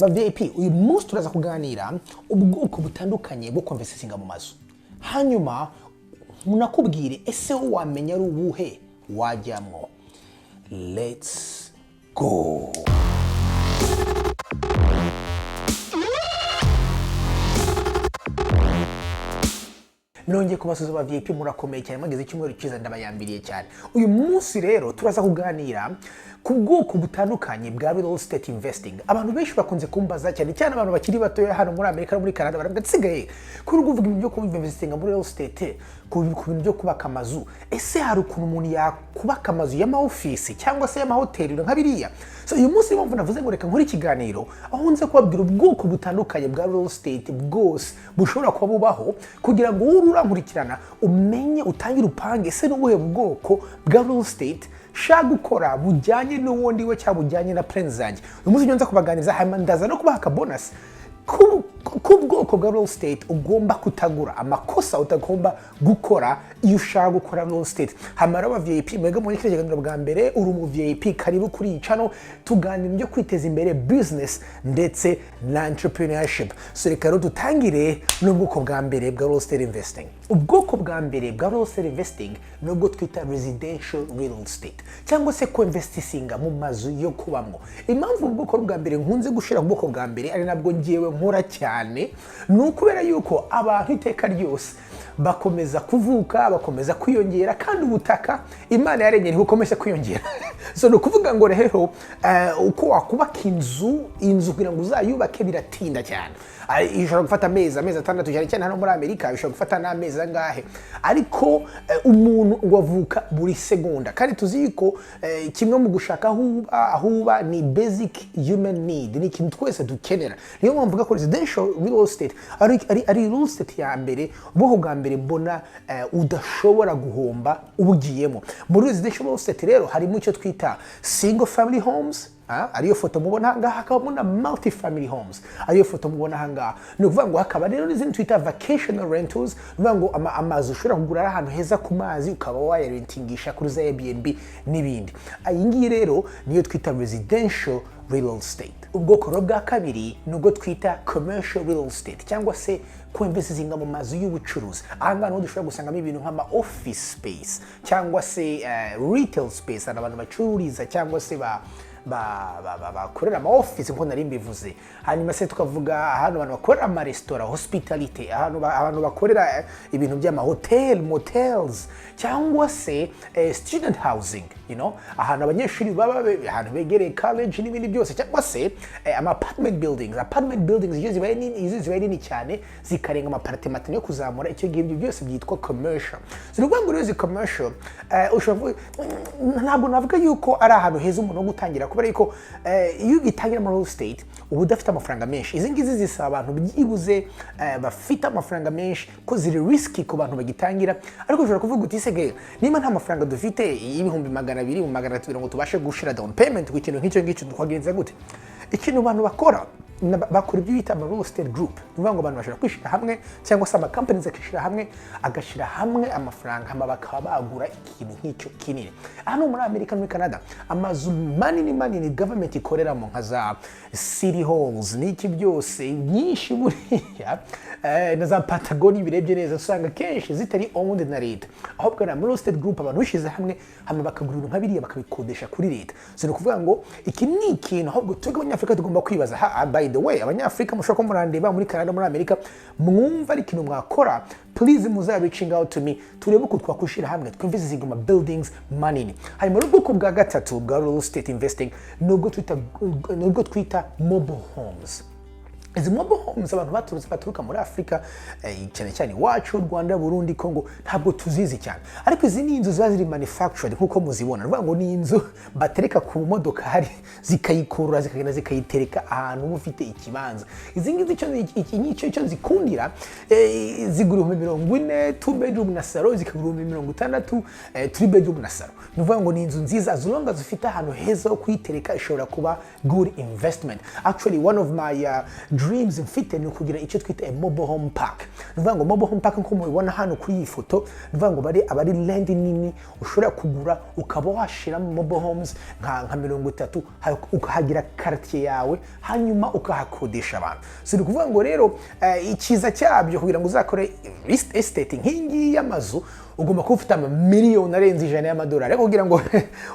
Ba VIP, uyu munsi turaza kuganira ubwoko butandukanye bwo kwinvestinga mu mazu, hanyuma munakubwire ese wowe wamenya ari ubuhe wajyamwo. Let's go! Nongeye kubasuhuza ba VIP, murakomeye cyane, mwagize icyumweru cyiza, ndabayambiriye cyane. Uyu munsi rero turaza kuganira ku bwoko butandukanye bwa real estate investing. Abantu benshi bakunze kumbaza, cyane cyane abantu bakiri batoya hano muri Amerika no muri Canada, baravuga nsigaye kuri kuvuga ibintu byo kuinvestinga muri real estate, ku bintu byo kubaka amazu. Ese hari ukuntu umuntu yakubaka amazu y'ama office cyangwa se y'amahoteli nka biriya? So uyu munsi niyo mpamvu navuze ngo reka nkore ikiganiro aho nze kubabwira ubwoko butandukanye bwa real estate bwose bushobora kuba bubaho, kugira ngo wowe urankurikirana umenye, utangire upange ese ni ubuhe bwoko bwa real estate shaka gukora bujyanye n'uwundi we cyangwa bujyanye na plan zanjye. Uyu munsi nza kubaganiriza, hanyuma ndaza no kubaha akabonus k'ubwoko bwa real estate ugomba kutagura, amakosa utagomba gukora iyo ushaka gukora real estate. Hanyuma rero aba VIP, mwebwe muri kino kiganiro bwa mbere, uri umu VIP, karibu kuri iyi channel. Tuganira ibyo kwiteza imbere, business ndetse na entrepreneurship. So reka rero dutangire n'ubwoko bwa mbere bwa real estate investing. Ubwoko bwa mbere bwa real estate investing ni ubwo twita residential real estate, cyangwa se kuinvestinga mu mazu yo kubamo. Impamvu ubwoko bwa mbere nkunze gushyira ku bwoko bwa mbere, ari nabwo ngewe nkora cyane, ni ukubera yuko abantu iteka ryose bakomeza kuvuka, bakomeza kwiyongera, kandi ubutaka Imana yaremye ntibukomeze kwiyongera. So ni ukuvuga ngo rero uko wakubaka inzu kugira ngo uzayubake biratinda cyane. Ishobora gufata amezi 6, cyane cyane hano muri Amerika bishobora gufata n'amezi angahe. Ariko umuntu ngo avuka buri segonda, kandi tuzi yuko kimwe mu gushaka aho uba ni basic human need, ni ikintu twese dukenera. Niyo mpamvu mvuga ko residential real estate ari real estate ya mbere, ubwoko bwa mbere mbona udashobora guhomba ubugiyemo. Muri residential real estate rero harimo icyo twita single family homes, ariyo foto mubona ahangaha, hakabamo na multi family homes, ariyo foto mubona ahangaha. Ni ukuvuga ngo hakaba rero n'izindi twita vacational rentals, ni ukuvuga ngo amazu ushobora kugura ari ahantu heza ku mazi, ukaba wayarentingisha kuri za Airbnb n'ibindi. Iyi ngiyi rero niyo twita residential real estate. Ubwoko rero bwa kabiri ni ubwo twita commercial real estate, cyangwa se kuinvestinga mu mazu y'ubucuruzi. Aha ngaha niho dushobora gusangamo ibintu nk'ama office space cyangwa se retail space, ahantu abantu bacururiza cyangwa se bakorera ama office nkuko nari mbivuze. Hanyuma se tukavuga ahantu abantu bakorera amaresitora, hospitality, ahantu abantu bakorera ibintu by'amahotel, motels, cyangwa se student housing, ahantu abanyeshuri baba, ahantu begereye college n'ibindi byose, cyangwa se ama apartment buildings. Apartment buildings iyo zibaye nini cyane, zikarenga ama apartment 5 yo kuzamura, icyo gihe ibyo byose byitwa commercial. So ni ukuvuga ngo rero izi commercial, ushobora kuvuga, ntabwo navuga yuko ari ahantu heza umuntu wo gutangira, kubera yuko iyo ugitangira muri real estate uba udafite amafaranga menshi. Izi ngizi zisaba abantu byibuze bafite amafaranga menshi, ko ziri risky ku bantu bagitangira. Ariko ushobora kuvuga uti: "Ese niba nta mafaranga dufite y'ibihumbi 200 mu 300 ngo tubashe gushira down payment ku kintu nk'icyo ngicyo, twagenza gute?" Ikintu abantu bakora, bakora ibyo bita ama real estate group. Ni ukuvuga ngo abantu bashobora kwishyira hamwe, cyangwa se ama companies akishyira hamwe, agashyira hamwe amafaranga, hama bakaba bagura ikintu nk'icyo kinini. Hano muri Amerika, muri Canada, amazu manini manini government ikoreramo, nka za city halls n'iki byose, nyinshi buriya na za Pentagon, birebye neza usanga kenshi zitari owned na leta, ahubwo ari ama real estate group, abantu bishyize hamwe, hama bakagura ibintu nka biriya, bakabikodesha kuri leta. So ni ukuvuga ngo iki ni ikintu ahubwo twebwe Abanyafurika tugomba kwibaza. By the way, Abanyafurika mushobora kuba murandeba muri Canada, muri Amerika, mwumva ari ikintu mwakora, please muza reaching out to me, turebe uko twakwishyira hamwe twinvestinga mu buildings manini. Hanyuma rero ubwoko bwa gatatu bwa real estate investing ni ubwo twita mobile homes. Izi mobile homes, abantu baturutse baturuka muri Afurika, cyane cyane iwacu, Rwanda, Burundi, Congo, ntabwo tuzizi cyane. Ariko izi ni inzu ziba ziri manufactured nk'uko muzibona. Ni ukuvuga ngo ni inzu batereka ku modokari, zikayikurura, zikagenda zikayitereka ahantu uba ufite ikibanza. Izi ngizi icyo iki nicyo icyo nzikundira, zigura 40,000 two bedroom na salon, zikagura 60,000 three bedroom na salon. Ni ukuvuga ngo ni inzu nziza, as long as ufite ahantu heza ho kuyitereka, ishobora kuba good investment. Actually, one of my dreams mfite ni ukugira icyo twita a mobile home park. Ni ukuvuga ngo mobile home park, nk'uko mubibona hano kuri iyi foto, ni ukuvuga ngo bari aba ari land nini ushobora kugura, ukaba washiramo mobile homes nka 30, ukahagira quartier yawe, hanyuma ukahakodesha abantu. So ni ukuvuga ngo rero icyiza cyabyo, kugira ngo uzakore estate nk'iyi ngiyi y'amazu, ugomba kuba ufite amamiliyoni arenze 100 y'amadolari. Ariko kugira ngo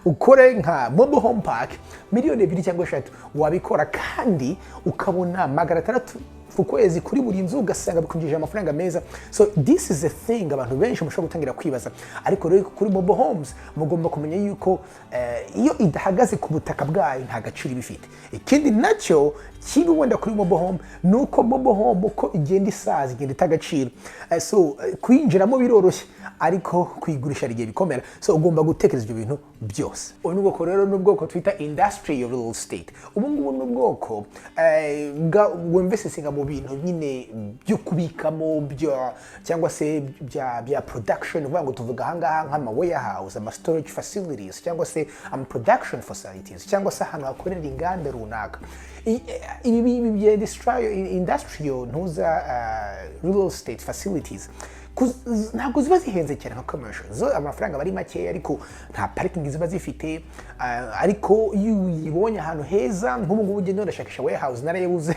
ukore nka mobile home park, miliyoni 2 cyangwa 3 wabikora, kandi ukabona 600 ku kwezi kuri buri nzu, ugasanga bikwinjije amafaranga meza. So this is a thing abantu benshi mushobora gutangira kwibaza. Ariko rero kuri mobile homes mugomba kumenya yuko iyo idahagaze ku butaka bwayo nta gaciro iba ifite. Ikindi nacyo kibi wenda kuri mobile home ni uko mobile home uko igenda isaza igenda ita agaciro. So kuyinjiramo biroroshye, ariko kuyigurisha hari igihe bikomera. So ugomba gutekereza ibyo bintu byose. Ubu ni ubwoko rero, ni ubwoko twita industrial real estate. Ubu ngubu ni ubwoko winvestinga mu bintu nyine byo kubikamo bya cyangwa se bya production. Uvuga ngo tuvuga ahangaha nk'ama warehouse, ama storage facilities, cyangwa se ama production facilities, cyangwa se ahantu hakorera inganda runaka. Ibi bya industrial ntuza real estate facilities ntabwo ziba zihenze cyane nka commercial. Zo amafaranga aba ari makeya, ariko nta parking ziba zifite. Ariko iyo uyibonye ahantu heza, nk'ubu ngubu ugenda ndashakisha warehouse narayibuze,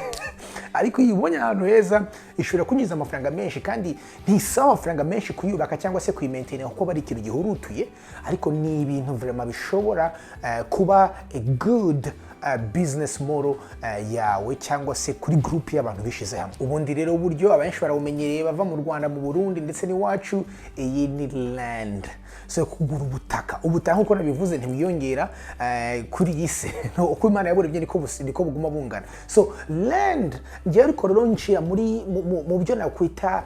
ariko iyo uyibonye ahantu heza ishobora kunyuza amafaranga menshi, kandi ntisaba amafaranga menshi kuyubaka cyangwa se kuyimaintaina, kuko aba ari ikintu gihurutuye. Ariko ni ibintu vraiment bishobora kuba a good business model yawe cyangwa se kuri group y'abantu bishize hamwe. Ubundi rero uburyo abenshi barawumenyereye bava mu Rwanda, mu Burundi ndetse n'iwacu, iyi ni land. So kugura ubutaka, ubutaka nk'uko nabivuze ntibwiyongera kuri iyi si. Uko Imana yaburebye niko buguma bungana. So land njyewe ariko rero nshyira muri mu byo nakwita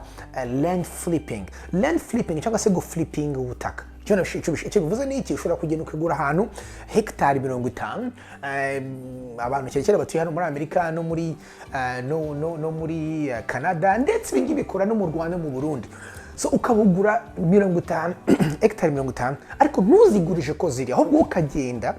land flipping. Land flipping cyangwa se guflipping ubutaka, icyo bivuze ni iki? Ushobora kugenda ukagura ahantu hegitari 50. Abantu cyane cyane batuye hano muri Amerika no muri no muri Canada, ndetse ibi ngibi bikora no mu Rwanda no mu Burundi. So ukabugura 50, hegitari 50, ariko ntuzigurishe ko ziri, ahubwo ukagenda,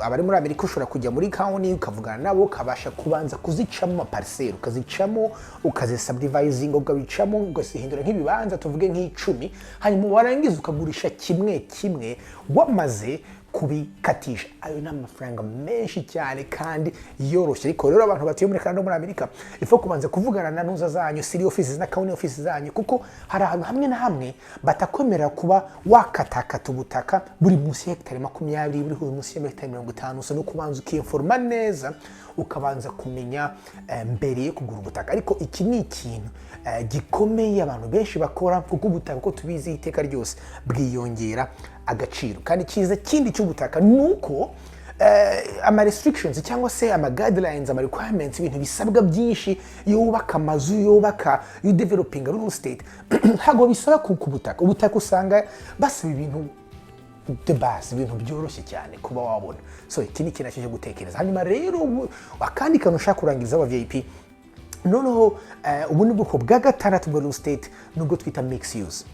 abari muri Amerika ushobora kujya muri county ukavugana nabo, ukabasha kubanza kuzicamo amaparcelle, ukazicamo, ukazisubdividinga, ukabicamo, ugazihindura nk'ibibanza tuvuge nk'icumi, hanyuma warangiza ukagurisha kimwe kimwe wamaze kubikatisha. Ayo ni amafaranga menshi cyane kandi yoroshye. Ariko rero abantu batuye muri Canada no muri Amerika, ifo kubanza kuvugana na ntuza zanyu, city offices na county offices zanyu, kuko hari ahantu hamwe na hamwe batakwemerera kuba wakatakata ubutaka buri munsi ya hegitari 20, buri munsi ya hegitari 50. So no kubanza ukinforma neza, ukabanza kumenya mbere yo kugura ubutaka. Ariko iki ni ikintu gikomeye abantu benshi bakora, kuko ubutaka uko tubizi iteka ryose bwiyongera agaciro. Kandi icyiza kindi cy'ubutaka ni uko ama restrictions cyangwa se ama guidelines, ama requirements, ibintu bisabwa byinshi iyo wubaka amazu, iyo wubaka, iyo developing real estate, ntabwo bisaba ku butaka. Ubutaka usanga basaba ibintu de base, ibintu byoroshye cyane kuba wabona. So iki ni ikintu cyo gutekereza. Hanyuma rero akandi kantu ushaka kurangiza aba VIP noneho, ubu ni ubwoko bwa gatandatu bwa real estate, nubwo twita mix use.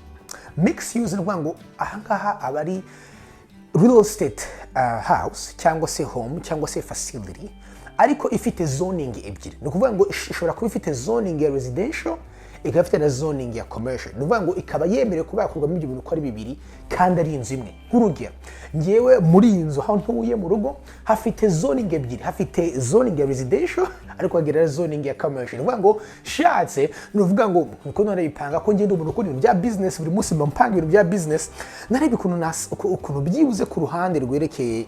Mix use ni ukuvuga ngo ahangaha aba ari real estate house cyangwa se home cyangwa se facility, ariko ifite zoning ebyiri. Ni ukuvuga ngo ishobora kuba ifite zoning ya residential, ikaba ifite na zoning ya commercial. Ni ukuvuga ngo ikaba yemerewe kuba yakorwamo ibyo bintu uko ari bibiri kandi ari inzu imwe. Nk'urugero, ngewe muri iyi nzu aho ntuye mu rugo hafite zoning ebyiri: hafite zoning ya residential, ariko hagira na zoning ya commercial. Ni ukuvuga ngo shatse, ni ukuvuga ngo niko narabipanga ko ngenda umuntu ukora ibintu bya business, buri munsi mba mpanga ibintu bya business, nareba ukuntu byibuze ku ruhande rwerekeye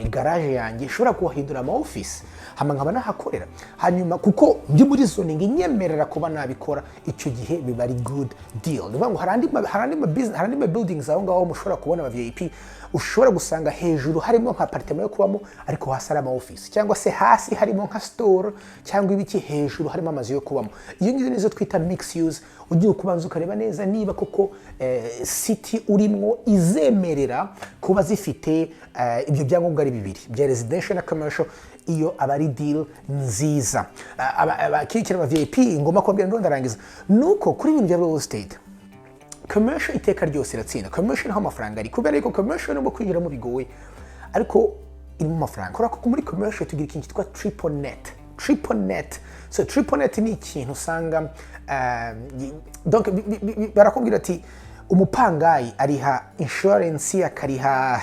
garage yanjye ishobora kuhahindura ama office, hama nkaba nahakorera. Hanyuma kuko ndi muri zoning inyemerera kuba nabikora, icyo gihe biba ari good deal. Ni ukuvuga ngo hari andi ma buildings aho ngaho mushobora kubona aba VIP, ushobora gusanga hejuru harimo nka apartment yo kubamo, ariko hasi ari ama office, cyangwa se hasi harimo nka store cyangwa ibiki, hejuru harimo amazu yo kubamo. Iyo ngizo nizo twita mix use. Ugiye kubanza ukareba neza niba koko city urimwo izemerera kuba zifite ibyo byangombwa ari bibiri bya residential na commercial. Iyo aba ari deal nziza. Abakirikira aba VIP, ngomba kubabwira ndo ndarangiza, nuko kuri ibintu bya real estate, commercial iteka ryose iratsinda. Commercial niho amafaranga ari, kubera yuko commercial nubwo kwinjiramo bigoye, ariko irimo amafaranga, kubera ko muri commercial tugira ikintu cyitwa triple net. Triple net. So triple net ni ikintu usanga donc barakubwira ati umupangayi ariha insurance, akariha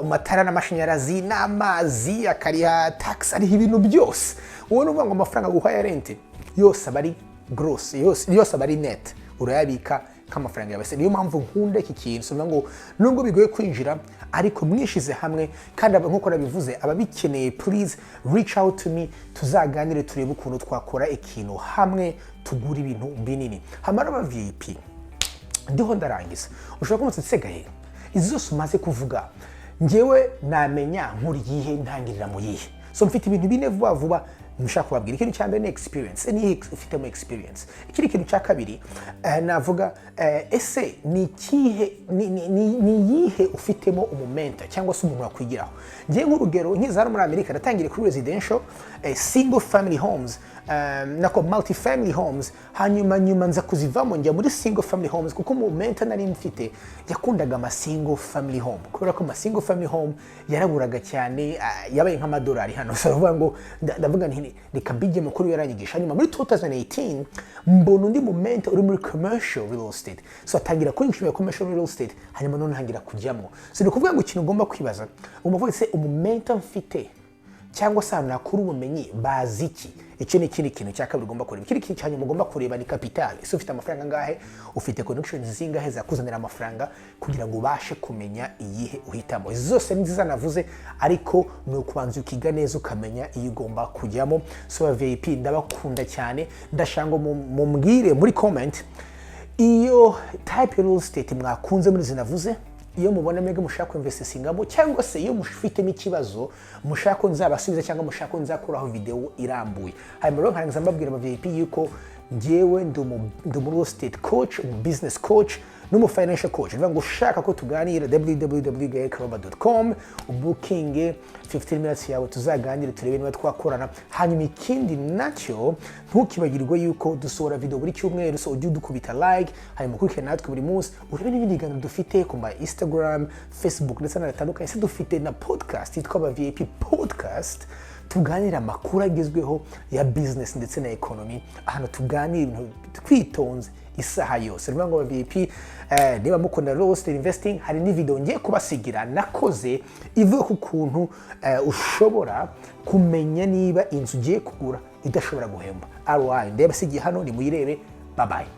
amatara n'amashanyarazi n'amazi, akariha tax, ariha ibintu byose. Wowe ni ukuvuga ngo amafaranga aguha ya rent yose aba ari gross, yose yose aba ari net, urayabika nk'amafaranga yawe. Niyo mpamvu nkunda iki kintu. So ngo nubwo bigoye kwinjira, ariko mwishize hamwe kandi nk'uko nabivuze, ababikeneye, please reach out to me, tuzaganire, turebe ukuntu twakora ikintu hamwe, tugura ibintu binini. Hamara aba VIP, ndiho ndarangiza. Ushobora kumutse nsegaye izi zose umaze kuvuga, njyewe namenya nkuri yihe, ntangirira mu yihe? So mfite ibintu bine vuba vuba nshaka kubabwira. Ikintu cya mbere ni experience. Nihe ufitemo experience? Ikindi kintu cya kabiri navuga, ese ni ikihe, ni iyihe ufitemo umumentor cyangwa se umuntu wakwigiraho? Ngiye nk'urugero, nkiza hano muri Amerika, natangiriye kuri residential, single family homes, nako multi family homes. Hanyuma nyuma nza kuzivamo, njya muri single family homes, kuko umumentor nari mfite yakundaga ama single family home, kubera ko ama single family home yaraburaga cyane, yabaye nk'amadolari hano. So ndavuga ngo ndavuga nti reka mbijyemo kuri yaranyigisha. Hanyuma muri 2018 mbona undi mumentor uri muri commercial real estate, so atangira kunyigisha commercial real estate, hanyuma none ntangira kujyamo. So ni ukuvuga ngo ikintu ugomba kwibaza, ugomba kuvuga: se umumentor mfite cyangwa se ahantu nakura ubumenyi bazi iki? Icyo ni ikindi kintu cya kabiri ugomba kureba. Ikindi kintu cya nyuma ugomba kureba ni capital. Ese ufite amafaranga angahe? Ufite connections zingahe zakuzanira amafaranga, kugira ngo ubashe kumenya iyihe uhitamo? Izi zose ni nziza navuze, ariko ni ukubanza ukiga neza, ukamenya iyo ugomba kujyamo. So VIP, ndabakunda cyane. Ndashaka ngo mumbwire muri comment iyo type ya real estate mwakunze muri izi navuze, iyo mubona mwebwe mushaka kuinvestingamo, cyangwa se iyo mufitemo ikibazo mushaka ko nzabasubiza, cyangwa mushaka ko nzakuraho video irambuye. Hanyuma rero nkarangiza mbabwira aba VIP yuko njyewe ndi umu real estate coach, umu business coach n'umu financial coach. Nivuga ngo ushaka ko tuganira, www.gaelkaroba.com, ubookinge 15 minutes yawe, tuzaganire, turebe niba twakorana. Hanyuma ikindi nacyo, ntukibagirwe yuko dusohora video buri cyumweru, so ujye udukubita like, hanyuma ukurikirane natwe buri munsi, urebe n'ibindi biganiro dufite ku ma Instagram, Facebook ndetse n'ahatandukanye. Se dufite na podcast yitwa aba VIP Podcast, tuganira amakuru agezweho ya business ndetse na economy, ahantu tuganira ibintu twitonze isaha yose. Ni ngo VIP, niba mukunda real estate investing, hari n'ivideo ngiye kubasigira nakoze ivuga ku kuntu ushobora kumenya niba inzu ugiye kugura idashobora guhemba ROI. Ndabasigiye hano, nimuyirebe. Bye bye.